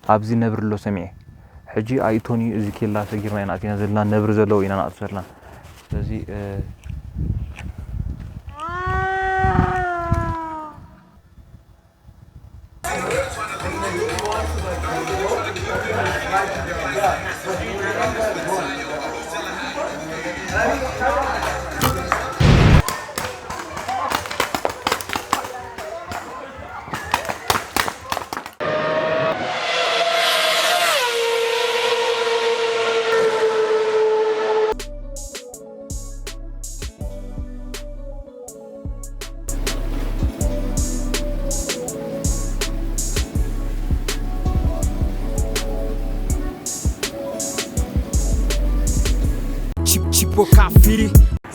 ኣብዚ ነብሪ ኣሎ ሰሚዐ። ሕጂ ኣይእቶን እዩ፣ እዚ ኬላ ሰጊርና ኢና ኣቲና ዘለና፣ ነብሪ ዘለዎ ኢና ንኣቱ ዘለና። ስለዚ፣ እ፣ Chipo Kafiri.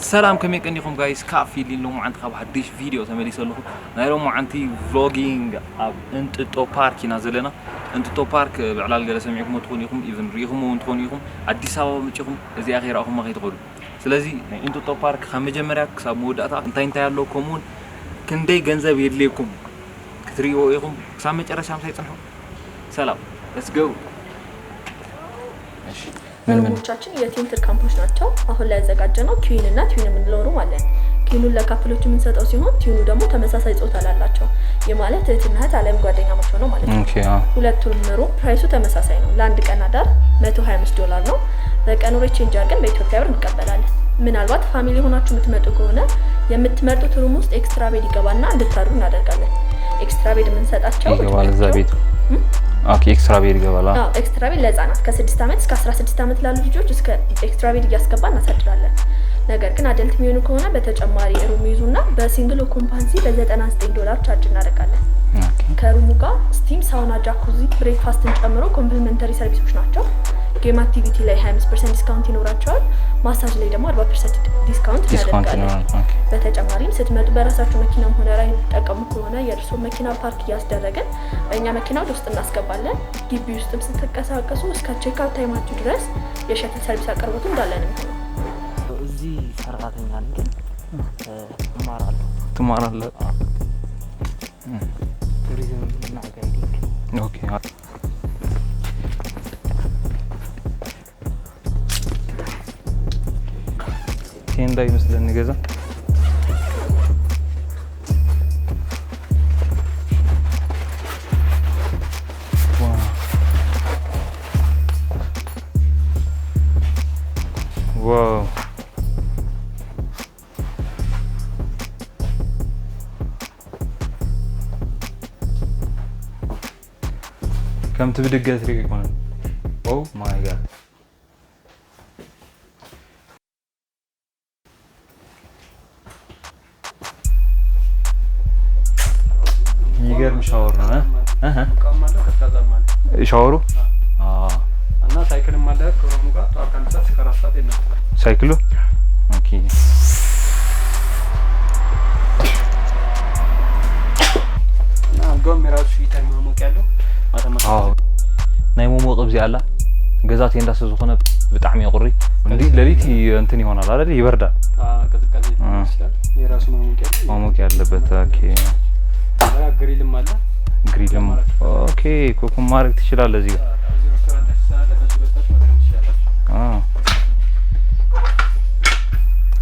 ሰላም፣ ከመይ ቀኒኹም ጋይስ? ካፊሊ ሎማዓንቲ ካብ ሓድሽ ቪድዮ ተመሊሰ ኣለኹ። ናይ ሎማዓንቲ ቭሎጊንግ ኣብ እንጥጦ ፓርክ ኢና ዘለና። እንጥጦ ፓርክ ብዕላል ገለ ሰሚዕኩሞ ትኾኑ ኢኹም፣ ኢቭን ርኢኹሞ እውን ትኾኑ ኢኹም። ኣዲስ ኣበባ መጺኹም እዚኣ ከይረኣኹማ ከይትኸዱ። ስለዚ ናይ እንጥጦ ፓርክ ካብ መጀመርያ ክሳብ መወዳእታ እንታይ እንታይ ኣሎ፣ ከምኡውን ክንደይ ገንዘብ የድልየኩም ክትርእይዎ ኢኹም። ክሳብ መጨረሻ ምሳይ ጽንሑ። ሰላም፣ let's go። እሺ፣ ምን ምን? ሩሞቻችን የቲንትድ ካምፖች ናቸው። አሁን ላይ ያዘጋጀነው ኪዊን እና ትዊን የምንለው ሩም አለን። ኪዊኑን ለካፕሎች የምንሰጠው ሲሆን ትዊኑ ደግሞ ተመሳሳይ ጾታ ላላቸው፣ ይህ ማለት እህትና እህት አሊያም ጓደኛሞች ሆነው ማለት ነው። ኦኬ፣ አዎ። ሁለቱንም ሩም ፕራይሱ ተመሳሳይ ነው። ለአንድ ቀን አዳር መቶ ሃያ አምስት ዶላር ነው። በቀኑ ሬት ቼንጅ አድርገን በኢትዮጵያ ብር እንቀበላለን። ምናልባት ፋሚሊ ሆናችሁ የምትመጡ ከሆነ የምትመርጡት ሩም ውስጥ ኤክስትራ ቤድ ይገባና እንድታድሩ እናደርጋለን። ኤክስትራ ቤድ የምንሰጣቸው ይገባል እዛ ቤት። እም? ኦኬ፣ ኤክስትራ ቤድ ይገባል። አዎ። አዎ፣ ኤክስትራ ቤድ ለህፃናት ከስድስት ዓመት እስከ አስራ ስድስት ዓመት ላሉ ልጆች እስከ ኤክስትራ ቤድ እያስገባ እናሳድራለን። ነገር ግን አደልት የሚሆኑ ከሆነ በተጨማሪ ሩም ይዙና በሲንግል ኦኩፓንሲ በዘጠና ዘጠኝ ዶላር ቻርጅ እናደርጋለን። ኦኬ። ከሩሙ ጋር ስቲም፣ ሳውና፣ ጃኩዚ፣ ብሬክፋስትን ጨምሮ ኮምፕሊመንተሪ ሰርቪሶች ናቸው። ጌም አክቲቪቲ ላይ ሃያ አምስት ፐርሰንት ዲስካውንት ይኖራቸዋል። ማሳጅ ላይ ደግሞ አርባ ፐርሰንት ዲስካውንት ዲስካውንት እናደርጋለን። ይኖራል። ኦኬ። በተጨማሪም ስትመጡ በራሳችሁ መኪናም ሆነ ራይድ የምትጠቀሙ ከሆነ የእርስዎ መኪና ፓርክ እያስደረግን በእኛ መኪና ወደ ውስጥ እናስገባለን። ግቢ ውስጥም ስትንቀሳቀሱ እስከ ቼክ አውት ታይማችሁ ድረስ የሸትል ሰርቪስ አቅርቦቱ እንዳለ ነው የሚሆነው። እዚህ ሰራተኛ ነኝ ግን፣ እ፣ እማራለሁ። ትማራለህ? አዎ። እ። ቱሪዝም እና ጋይዲንግ። ኦኬ። ቴንዳ ይመስለኒ ገዛ። ዋው። ዋው። ከምቲ ብደገ ትሪኦ ኣይኮነን። Oh my God። የሚገርም ሻወር ነው፣ እ? እህ። ሙቀትም አለው፣ ቀዝቃዛም አለው። ሻወሩ? አዎ። አዎ። እና ሳይክልም አለ፣ ከሩሙ ጋር ጠዋት ከአንድ ሰዓት እስከ አራት ሰዓት የለም። ሳይክሉ? ኦኬ። እና አልጋውም የራሱ ሂተር ማሞቅ ያለው ማታ ማታ። አዎ። ናይ መሞቂ ኣብዚ ኣላ። ገዛ ቴንዳ ስለ ዝኾነ ብጣዕሚ የቑሪ። እንዲ ከዚ ሌሊት ይ-፣ እንትን ይሆናል አይደል? ይበርዳል። አ፣ ቅዝቃዜ አ። ይችላል። የራሱ ማሞቂያ አለ። ማሞቂያ ያለበት። ኦኬ። ሌላ ግሪልም አለ። ግሪልም። አማራጭ። ኦኬ፣ ኩክም ማድረግ ትችላለህ እዚህ ጋር። አ፣ እዚህ ሬስቶራንታችን ስላለ በዚህ በልታችሁ መጠቀም ትችላላችሁ። አ።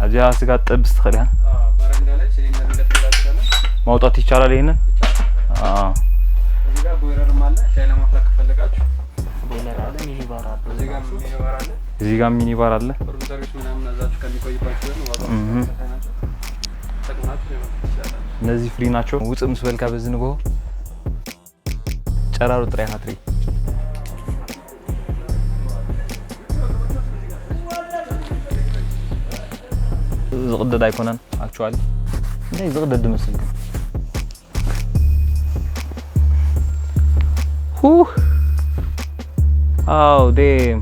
እዚኣ ስጋ ጥብስ ትኽእል ኢኻ። አ፣ በረንዳ ላይ ሲሊንደር እንገጥምላችኋለን። ማውጣት ይቻላል ይሄንን? ይቻላል። አ። እዚህ ጋር ቦይለርም አለ። ሻይ ለማፍላት ከፈለጋችሁ ቦይለር አለ፣ ሚኒ ባር አለ። እዚህ ጋር ሚኒ ባር አለ። እዚህ ጋር ሚኒ ባር አለ። ሩም ሰርቪስ ምናምን አዛችሁ ከሚቆይባችሁ ደግሞ ዋጋ እህ። ናቸው። ተጠቅማችሁ ለመውጣት ትችላላችሁ። እነዚህ ፍሪ ናቸው። ውጽእ ምስ በልካ በዚ ንግሆ ጨራሩ ጥራይ ኢኻ ትርኢ። ዝቕደድ ኣይኮነን ኣክቹዋሊ። እንታይ ዝቕደድ ዝመስል ግን? ሁህ። ኣው ዴም።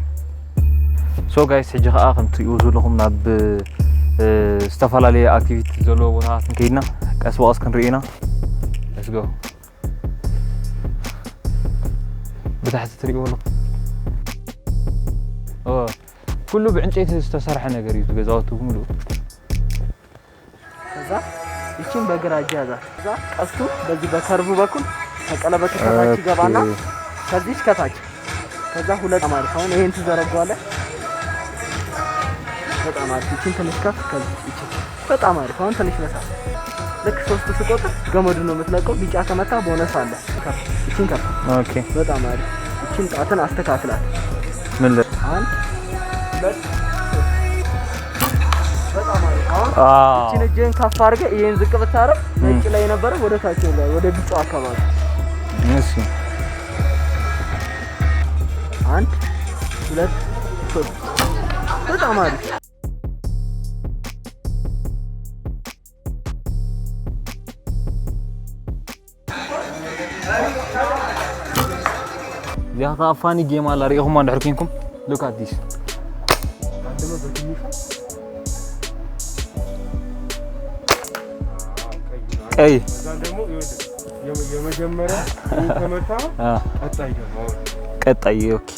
ሶ ጋይስ፣ ሕጂ ኸኣ ከም ትሪእዎ ዘለኹም ናብ፣ እ፣ ዝተፈላለየ ኣክቲቪቲ ዘለዎ ቦታታት ከይድና ቀስ ብቐስ ክንርኢ ኢና። Let's go። ብታሕቲ ትሪእዎ ኣለኹም። ኦ፣ ኩሉ ብዕንጨይቲ ዝተሰርሐ ነገር እዩ እቲ ገዛውቲ ብምሉኡ። ከዛ ይቺን በግራ እጅ ያዛት። ከዛ ቀስቱ በዚህ በከርቡ በኩል ከቀለበቱ ከታች ኦኬ። ይገባና ከዚህ እስከ ታች። ከዛ ሁለት ማለት አሁን ይሄን ትዘረጓለህ። በጣም አሪፍ። ይቺን ትንሽ ከፍ፣ ከዚህ ይቺን። በጣም አሪፍ። አሁን ትንሽ መሳብ። ልክ ሶስት ስቆጥር ገመዱ ነው የምትለቀው። ቢጫ ከመታ ቦነስ አለ። ከፍ፣ ይቺን ከፍ። ኦኬ። በጣም አሪፍ። ይቺን ጣትን አስተካክላት። ምን ለ- አንድ፣ ሁለት፣ ሶስት። በጣም አሪፍ። አሁን አዎ። ይቺን እጅህን ከፍ አድርገህ ይሄን ዝቅ ብታረግ ነጭ ላይ የነበረ ወደ ታች ይወርዳል፣ ወደ ቢጫው አካባቢ። እሺ። አንድ፣ ሁለት፣ ሶስት። በጣም አሪፍ። እዚኣ ኸዓ ፋኒ ጌም ኣላ፣ ርኢኹማ እንድሕር ኮንኩም፣ look at this። ቀይ። ከዛ ደግሞ ይኸውልህ፣ የመ-፣ የመጀመሪያ ይሄ ተመታ፣ አ። ቀጣይ ደግሞ አሁን። ቀጣይ፣ ኦኬ።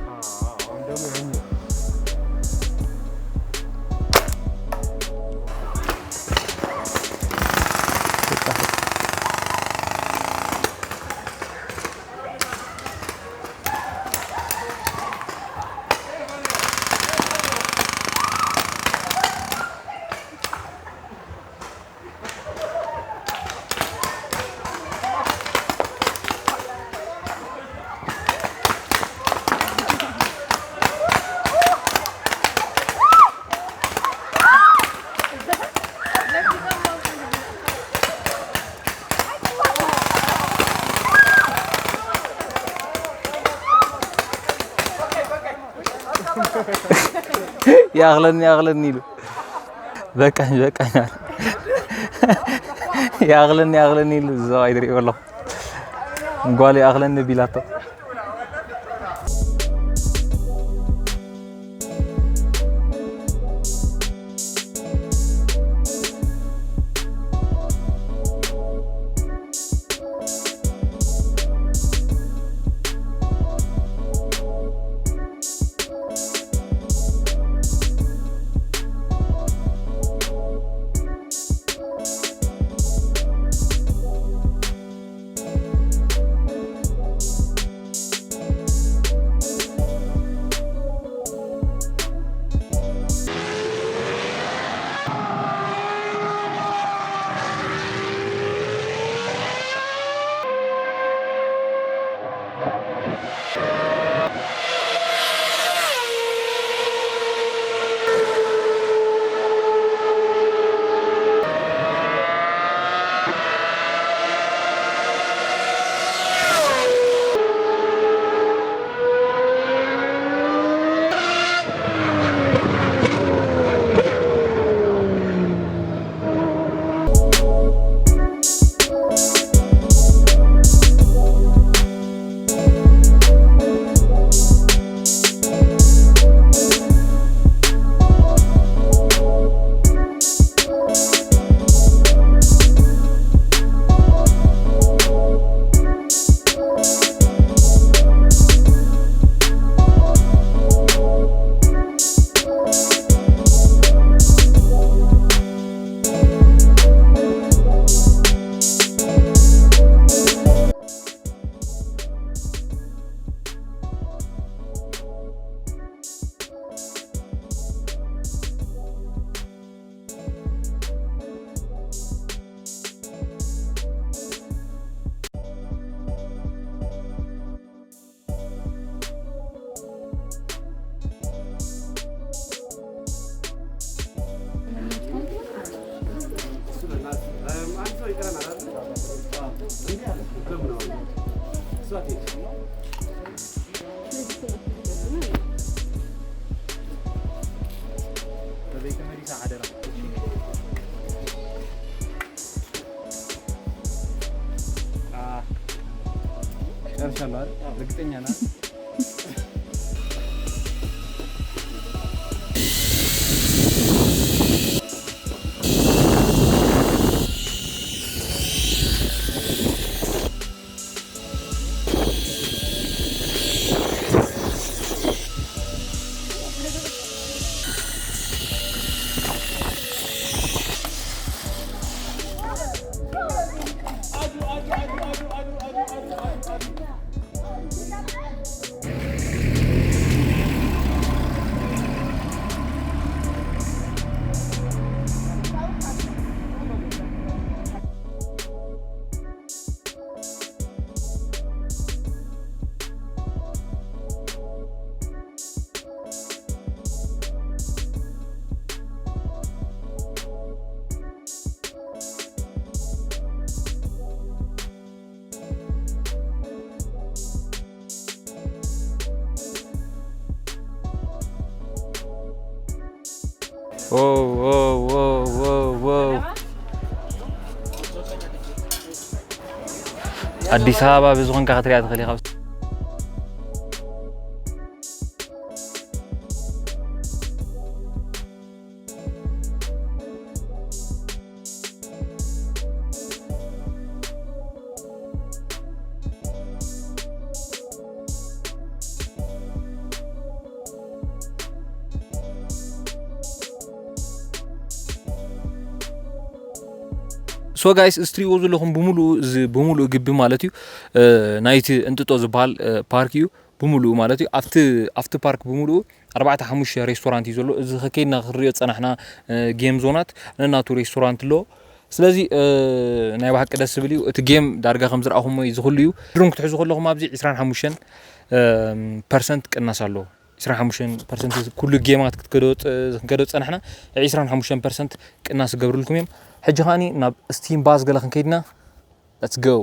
አዎ፣ አሁን ደግሞ ያኛው። ይኣኽለኒ፣ ይኣኽለኒ ኢሉ። በቃኝ፣ በቃኝ ኣለ። ይኣኽለኒ፣ ይኣኽለኒ ኢሉ ዝሰብኣይ ትሪእዎ ኣለኹ። ጓል ይኣኽለኒ ቢላቶ። ጨርሻለሁ አይደል? እርግጠኛ ነህ? ኣዲስ ኣበባ ብዝኾንካ ክትሪኣ ትኽእል ኢኻ። So guys፣ እዚ ትሪእዎ ዘለኹም ብምሉኡ፣ እዚ ብምሉኡ ግቢ ማለት እዩ፣ እ፣ ናይቲ እንጥጦ ዝበሃል፣ እ፣ ፓርክ እዩ። ብምሉኡ ማለት እዩ። ኣብቲ፣ ኣብቲ ፓርክ ብምሉኡ ኣርባዕተ ሓሙሽተ ሬስቶራንት እዩ ዘሎ። እዚ ከከይድና ክንሪኦ ዝጸናሕና፣ እ፣ ጌም ዞናት ነናቱ ሬስቶራንት ኣለዎ። ስለዚ፣ እ፣ ናይ ብሓቂ ደስ ዝብል እዩ። እቲ ጌም ዳርጋ ከም ዝረኣኹሞ እዩ፣ ዝኹሉ እዩ። ድሮን ክትሕዙ ከለኹም ኣብዚ ዕስራን ሓሙሽተን፣ እ፣ ፐርሰንት ቅናስ ኣለዎ። ዕስራን ሓሙሽተን ፐርሰንት ኩሉ ጌማት ክትከዶ፣ ክንከዶ ዝጸናሕና ዕስራን ሓሙሽተን ፐርሰንት ቅናስ ዝገብርልኩም እዮም። ሕጂ ከኣኒ ናብ ስቲም ባዝ ገለ ክንከይድና፣ let's go።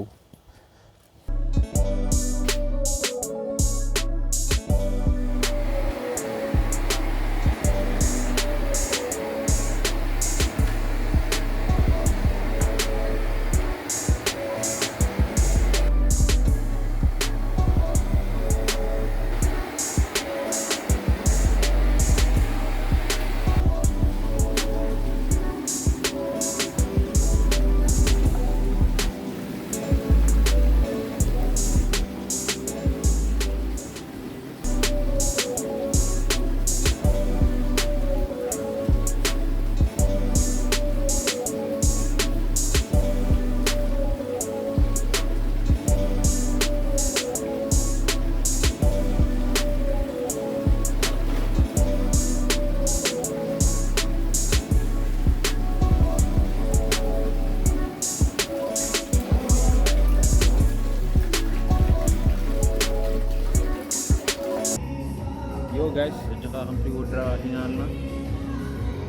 ዮ ጋይስ፣ ሕጂ ኸዓ ከምቲ ወድራ ኣቲና ኣለና።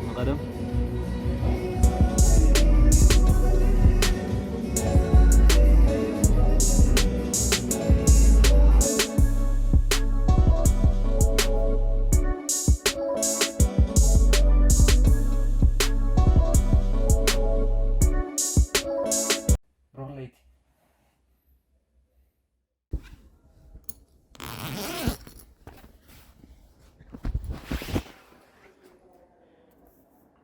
ንቐደም። ሮን ለይቲ።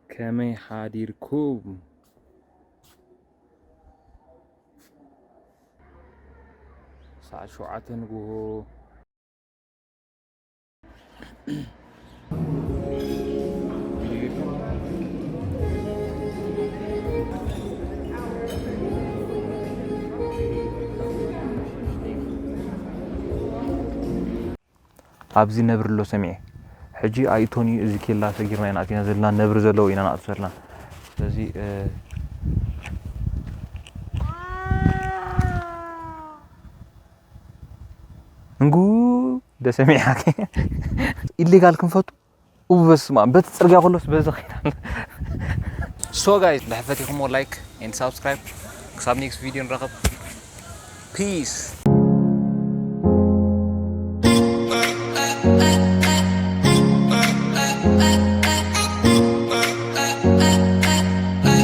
ከመይ ሓዲርኩም? ሰዓት ሸውዓተ ንግሆ። ኣብዚ ነብሪ ኣሎ ሰሚዐ። ሕጂ ኣይእቶን እዩ፣ እዚ ኬላ ሰጊርና ኢና ኣቲና ዘለና፣ ነብሪ ዘለዎ ኢና ንኣቱ ዘለና። ስለዚ፣ እ፣ እንጉ ደሰሚዓኪ። ኢሊጋል ክንፈቱ? እው በስመ ኣብ፣ በቲ ጽርግያ ከሎስ በዚ ኸይዳ። So guys፣ እንድሕር ፈቲኹሞ ላይክ and ሳብስክራይብ። ክሳብ ኔክስት ቪድዮ ንራኸብ። ፒስ።